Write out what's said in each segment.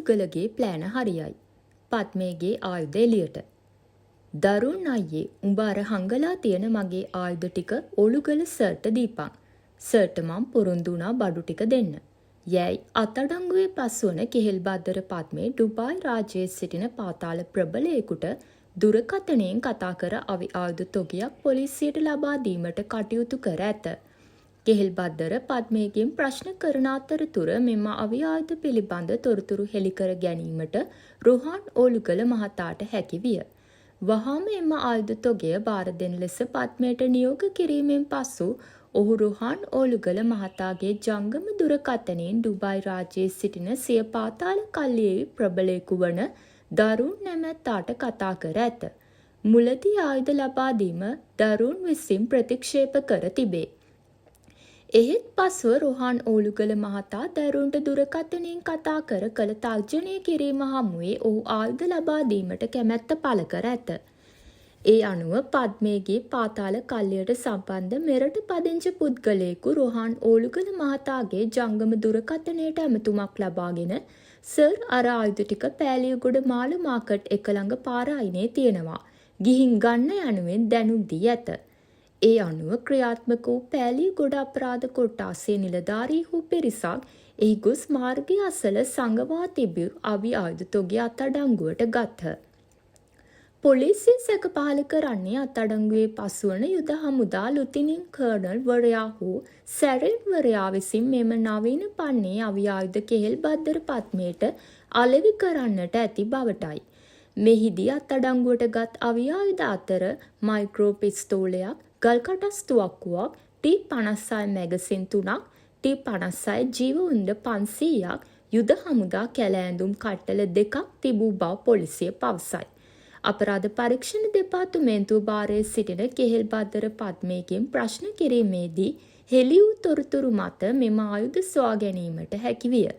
ඕලුගලගේ ප්ලෑන හරියයි. පද්මේගේ ආයුධ එළියට. දරුන් අයියේ, උඹ අර හංගලා තියෙන මගේ ආයුධ ටික ඕලුගල සර්ට දීපන්. සර්ට මං පොරොන්දු වුණා බඩු ටික දෙන්න. යැයි අත්අඩංගුවේ පසුවන කෙහෙල්බද්දර පද්මේ ඩුබායි රාජ්‍යයේ සිටින පාතාල ප්‍රබලයෙකුට දුරකථනයෙන් කතා කර අවි ආයුධ තොගයක් පොලිසියට ලබා දීමට කටයුතු කර ඇත. කෙහෙල්බද්දර පද්මේගෙන් ප්‍රශ්න කරන අතරතුර මෙම අවි ආයුධ පිළිබඳ තොරතුරු හෙළි කර ගැනීමට රොහාන් ඕලුගල මහතාට හැකි විය. වහාම එම ආයුධ තොගය බාර දෙන ලෙස පද්මේට නියෝග කිරීමෙන් පසු ඔහු රොහාන් ඕලුගල මහතාගේ ජංගම දුරකථනයෙන් ඩුබායි රාජ්‍යයේ සිටින සිය පාතාල කල්ලියේ ප්‍රබලයෙකු වන දරුන් නැමැත්තාට කතා කර ඇත. මුලදී ආයුධ ලබා දීම දරුන් විසින් ප්‍රතික්ෂේප කර තිබේ. එහෙත් පසුව රොහාන් ඕලුගල මහතා දරුන්ට දුරකථනයෙන් කතා කර කළ තර්ජනය කිරීම හමුවේ ඔහු ආයුධ ලබා දීමට කැමැත්ත පළ කර ඇත. ඒ අනුව පද්මේගේ පාතාල කල්ලියට සම්බන්ධ මෙරට පදිංචි පුද්ගලයෙකු රොහාන් ඕලුගල මහතාගේ ජංගම දුරකථනයට ඇමතුමක් ලබාගෙන, සර්, අර ආයුධ ටික පෑලියගොඩ මාළු මාකට් එක ළඟ පාර අයිනේ තියෙනවා. ගිහින් ගන්න යනුවෙන් දැනුම් දී ඇත. ඒ අනුව ක්‍රියාත්මක වූ පෑලියගොඩ අපරාධ කොට්ඨාසයේ නිලධාරීහු පිරිසක් එහි ගොස් මාර්ගය අසල සඟවා තිබූ අවි ආයුධ තොගය අත්අඩංගුවට ගත්හ. පොලිසිය සැක පහළ කරන්නේ අත්අඩංගුවේ පසුවන යුද හමුදා ලුතිනන්ට් කර්නල් වරයා හෝ සැරෙන් වරයා විසින් මෙම නවීන පන්නේ අවි ආයුධ කෙහෙල්බද්දර පද්මේට අලෙවි කරන්නට ඇති බවටයි. මෙහිදී අත්අඩංගුවට ගත් අවි ආයුධ අතර මයික්‍රෝ පිස්තෝලයක්, ගල්කටස් තුවක්කුවක්, ටී-56 මැගසින් තුනක්, ටී-56 ජීව උණ්ඩ 500ක්, යුද හමුදා කැල ඇඳුම් කට්ටල දෙකක් තිබූ බව පොලිසිය පවසයි. අපරාධ පරීක්ෂණ දෙපාර්තමේන්තුව භාරයේ සිටින කෙහෙල්බද්දර පද්මේගෙන් ප්‍රශ්න කිරීමේදී හෙළි වූ තොරතුරු මත මෙම ආයුධ සොයා ගැනීමට හැකි විය.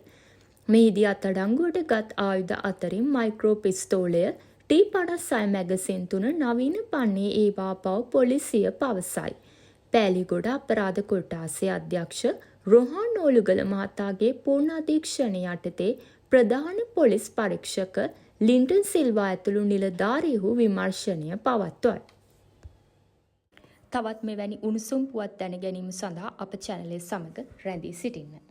මෙහිදී අත්අඩංගුවට ගත් ආයුධ අතරින් මයික්‍රෝ පිස්තෝලය, ටී-56 මැගසින් තුන නවීන පන්නේ ඒවා බව පොලිසිය පවසයි. පෑලිගොඩ අපරාධ කොට්ඨාසයේ අධ්‍යක්ෂ රොහාන් ඕලුගල මහතාගේ පූර්ණ අධීක්ෂණය යටතේ ප්‍රධාන පොලිස් පරීක්ෂක ලින්ටන් සිල්වා ඇතුළු නිලධාරීහු විමර්ශනය පවත්වයි. තවත් මෙවැනි උණුසුම් පුවත් දැන ගැනීම සඳහා අප චැනලය සමග රැඳී සිටින්න.